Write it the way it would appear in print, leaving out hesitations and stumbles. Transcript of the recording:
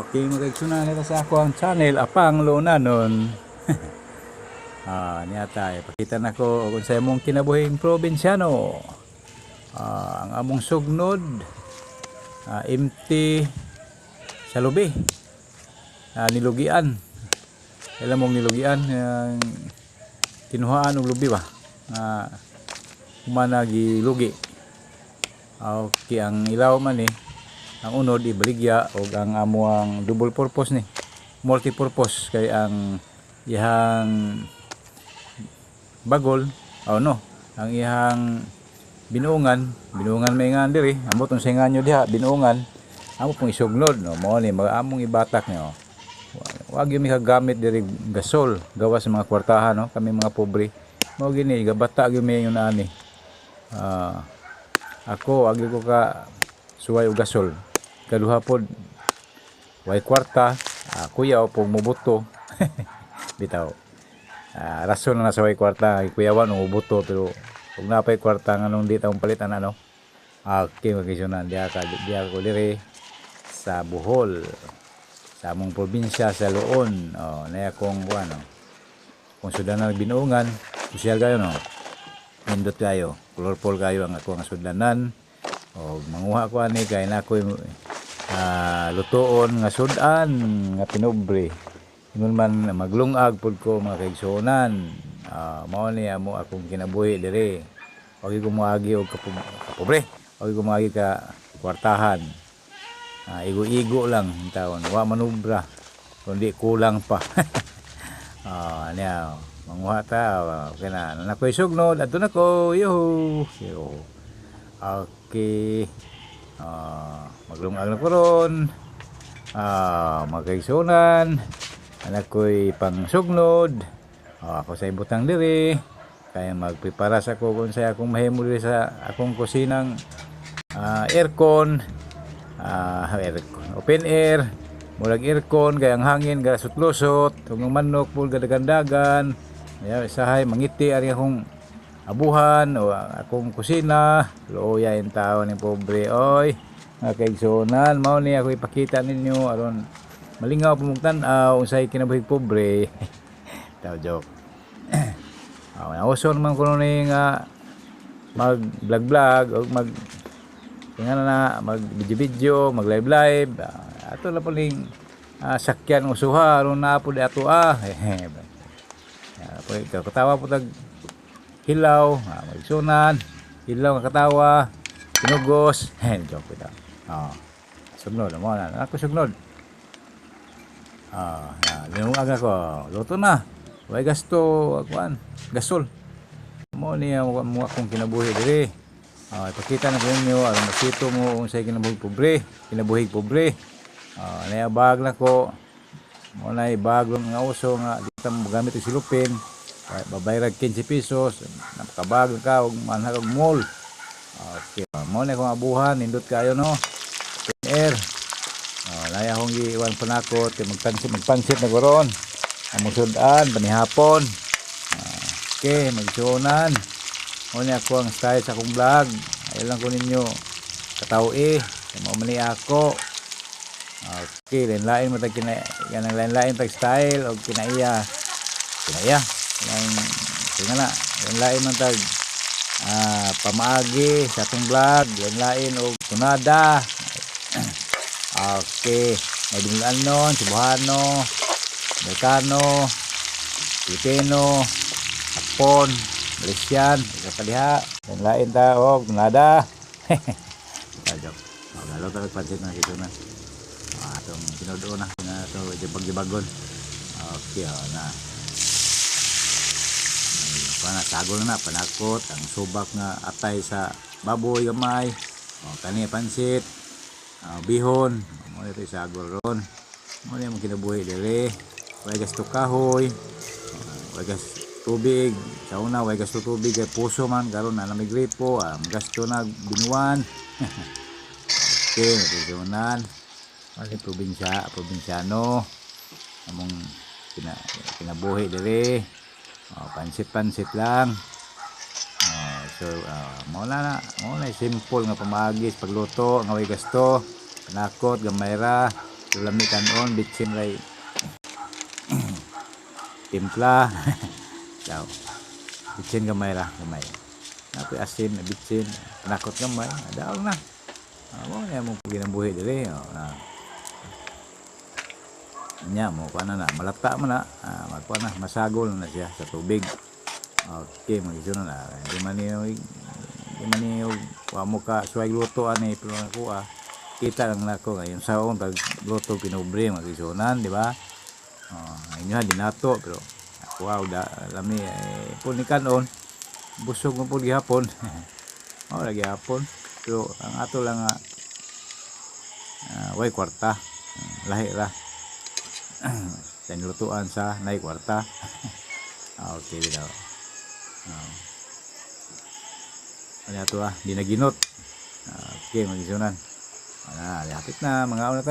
Okay, mga kaigsunan, ito sa ako ang channel, Apang Lunanon. Niya tayo. Pakita na ko kung sa imong kinabuhing probinsyano. Ang among sugnod, empty sa lubi. Nilugian. Alam mong nilugian, kinuhaan og lubi ba? Humana gilugi. Okay, ang ilaw man eh, ang unod ibaligya og ang amuang double purpose ni, multi purpose, kay ang ihang bagol, oh no, ang ihang binuongan, binuongan may nga diri, amot unsa nga nyo diha, binuongan, amo pong isugnod, no, mao ni mga among ibatak niyo. Wag yung mikagamit diri gasol, gawas sa mga kwartahan, no, kami mga pobre. Mao gini gabata gyud mi yun ani. Ako agi ko ka suway og gasol. Kaduha pod, way kwarta, kuyaw pog mubuto. Bitaw. Rason na sa way kwarta, kuyawan og mubuto, pero ug napay kwarta, nganong di ta palitan ano. Okay, magkisunan diha ka, diha ko diri sa Bohol, sa among probinsya sa Loon. Oh, na akong kuan, oh. Kung sudanan binuongan, sosyal kayo, no. Nindot kayo, colorful kayo ang ako ang sudanan. O manguha ko ani kay na ako'y lutoon nga sudan nga pinobre. Ingon man maglungag pud ko, mga kaigsuonan. Mao ni amo akong kinabuhi diri. Wag ko moagi og kapobre. Wag ko moagi ka kwartahan. Igo-igo lang taon. Wa manubra. Kundi kulang pa. Niya, manguha ta, okay na. Nakoy sugnod, adto na ko. Yuhu. Yo. Okay. Maglungag na ko ron. Mga kaigsunan. Anak ko'y pangsugnod. Ako sa ibutang diri. Kaya magprepara sa ko kung sa akong mahimo diri sa akong kusinang aircon. Aircon. Open air. Murag aircon kay ang hangin gasot-lusot, ug ang manok pud gadagandagan. Ya, sahay mangiti ari akong abuhan o akong kusina. Luoya in tao ni pobre oy. Mga kaigsuonan, mao ni ako ipakita ninyo aron malingaw po mong tan-aw unsay kinabuhig pobre. Tao, joke. Nauso naman kuno ni nga mag vlog vlog o mag nga na mag video video, mag live live. Ato lang po ning sakyan usuha aron na po di ato ah. Po katawa po tag hilaw, magsunan, hilaw nga katawa, pinugos. Joke bitaw. Sugnod mo na. Ako sugnod. Na, linungag ako. Luto na. Way gasto, kuan, gasol. Mo niya mo akong kinabuhi diri. Ipakita na ko ninyo aron makita mo unsay kinabuhi pobre, kinabuhi pobre. Naya bag na ko. Mo na bag lang nga uso nga di ta mo gamit og silupin. Babayrag 15 pesos, napakabag ka og manhag og mall. Okay, mo na akong abuhan, nindot kayo, no. Open air. Oh, laya akong giiwan panakot kay magpansit, magpansit na ko ron. Among sudan panihapon. Okay, magsuonan. Mo ni ako ang style sa akong vlog. Ayaw lang ko ninyo kataw eh. Kay mao man ni ako. Okay, lain-lain mo tag kina yan ang lain-lain tag style og kinaiya. Kinaiya. Yang tingnan na, lain-lain man tag pamaagi sa atong vlog, lain-lain og tunada. Okay, may Binulanon, Cebuano, Amerikano, Pilipino, Hapon, Malaysian, isa pa diha. Lain ta og tunada. Joke. Oh, galo ta pansit na dito na. Atong tinudo na na to jibag-jibagon. Okay, oh, na. Ay, pana sagol na panakot ang subak nga atay sa baboy gamay. Oh, kani pansit. Bihon, mo ito sagol ron. Mo ni among kinabuhi diri. Way gasto kahoy. Way gasto tubig. Sa una way gasto tubig kay puso man, karon na may gripo, gasto na binuan. Okay, matutunan. Ano probinsya, probinsyano. Among kinabuhi diri. Oh, pansit-pansit lang. Oh, so mao na, mao na simple nga pamaagi sa pagluto nga way gasto. Panakot gamay ra. Lami kanon, bitsin ray timpla. Daw. Bitsin gamay ra, gamay. Napoy asin, bitsin, panakot gamay, daog na. Ah, mao na mo ginabuhi diri. Oh, na. Nya mo kuan na na, malata man na, ah, magkuan na, masagol na siya sa tubig. Okay, mga igsoon na. Di man niyo wa mo ka suway luto ani, pero ako ah, kita lang nako ngayon saon pag luto pinubre, mga igsuonan, di ba? Oh, inyo ha, dinato, pero wow, da, lami eh, pud ni kanon, busog mo pud gihapon. Oh, lagi hapon. Pero ang ato lang nga way kwarta. Lahi ra. Sa nilutuan sa nay kwarta. Ah, okay daw. Oh. Ano ato ah, di naginot. Ah, okay, mga igsuonan. Ana, hapit na, mga una taro.